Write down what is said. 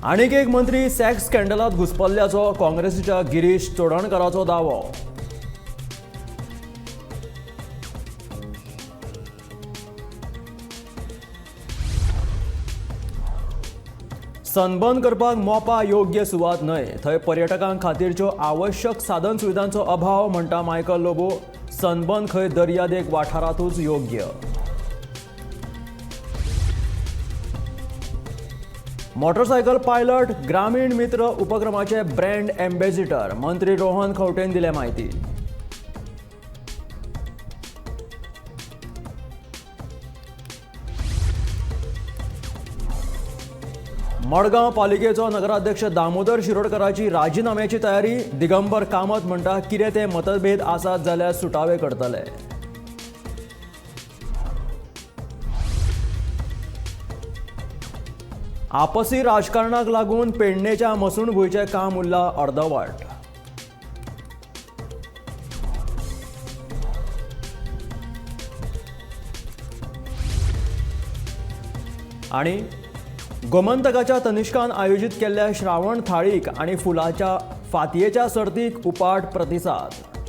आनीक एक मंत्री सेक्स स्कँडलांत घुस्पल्ल्याचो काँग्रेसीच्या गिरीश चोडणकाराचो दावो. सनबर्न करपाक मोपा योग्य सुवात न्हय, थंय पर्यटकां खातीरच्यो आवश्यक साधन सुविधांचो अभाव म्हणटा मायकल लोबो. सनबर्न खंय दर्यादेग वाठारांतूच योग्य. मोटरसायकल पायलट ग्रामीण मित्र उपक्रमाचे ब्रँड एम्बेसिडर मंत्री रोहन खंवटेन दिल्या म्हायती. मडगांव पालिकेचो नगराध्यक्ष दामोदर शिरोडकराची राजिनाम्याची तयारी. दिगंबर कामत म्हणटा कितें ते मतभेद आसात जाल्यार सुटावे करतले. आपसी राजकारणाक लागून पेडणेच्या मसुंडभूंयचें काम उरलां अर्दवाट. आनी गोमंतकाच्या तनिष्कान आयोजीत केल्ल्या श्रावण थाळीक आनी फुलाच्या फातयेच्या सर्तीक उपाट प्रतिसाद.